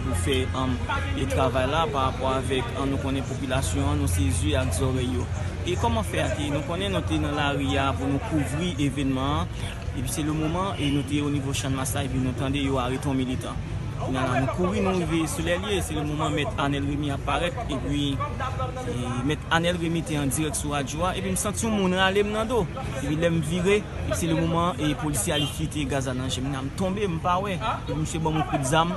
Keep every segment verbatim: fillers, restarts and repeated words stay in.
Pou fè um, e travay la pa rapò avèk um, nou konnen popilasyon an, nou se zye ak zòrèy yo. E kòman fè a te? Nou konnen nou te nan lari a pou nou kouvri evènman an. Epi se le moman e nou te o nivo Channmas la epi nou tande yo arete yon militan. Kounye a la nou kouri nou rive sou lè lye, se le moman mèt Anèl Remy ap parèt epi e, mèt Anèl Remy te an dirèk sou radyo a epi m santi yon moun rale m nan do. Epi lè m vire, epi se le moman e polisye a li fite gaz la nan je m, m tonbe, m pa wè. Epi misye ban m yon kout zam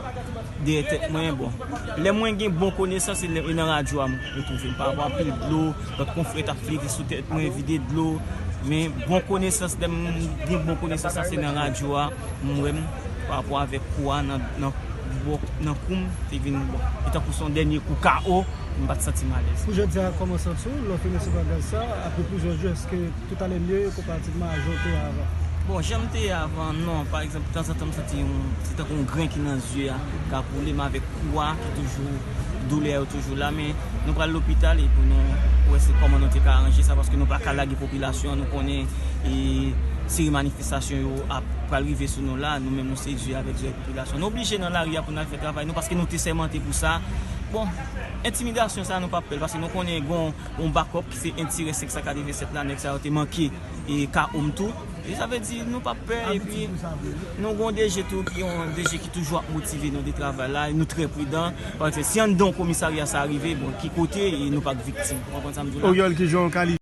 dèyè tèt mwen, bon. Lè mwen gen bon konesans, se lè e nan radyo a m retwouve m. Pa rapò a pil dlo, lòt konfrè t ap flite sou tèt mwen, vide dlo. Men bon konesans, lè m gen bon konesans la, se nan radyo a, m wè m, pa rapò avèk kou a nan, nan, bò- nan kou m, te vin bon. E tankou se yon dènye kou K O, m pa t santi m alèz. Pou jodi a, kòman w santi w lè w fin resevwa gaz sa a, apre plizyè jou, èske tout ale mye konparativman a jan w te ye avan? Bon, jan m te ye avan, non. Pa egzanp, tanzantan m santi yon, se tankou yon grenn ki nan zye a, k ap woule m avèk kou a ki toujou, doulè yo toujou la, men nou pral lopital e pou nou wè se kòman nou te ka aranje sa, paske nou pa ka lage popilasyon an, nou konnen e seri manifestasyon yo ap pral rive sou nou la, nou menm nou se zye avèk zye popilasyon. Nou oblije nan lari a pou n al fè travay nou, paske nou te sèmante pou sa. Bon, entimidasyon sa nou p ap pè l, paske nou konnen gon yon bakòp ki se entirè senk san katreven sèt la, nèg sa yo te manke e K O m tou. E sa vle di nou p ap pè, epi nou gon D G tou ki yon D G ki toujou ap motive nou de travay la, e nou trè pridan. Paske si anndan yon komisarya sa rive, bon, ki kote e nou p ap viktim. Ou konprann sa m di w la? Oriol, ki jan w kalifye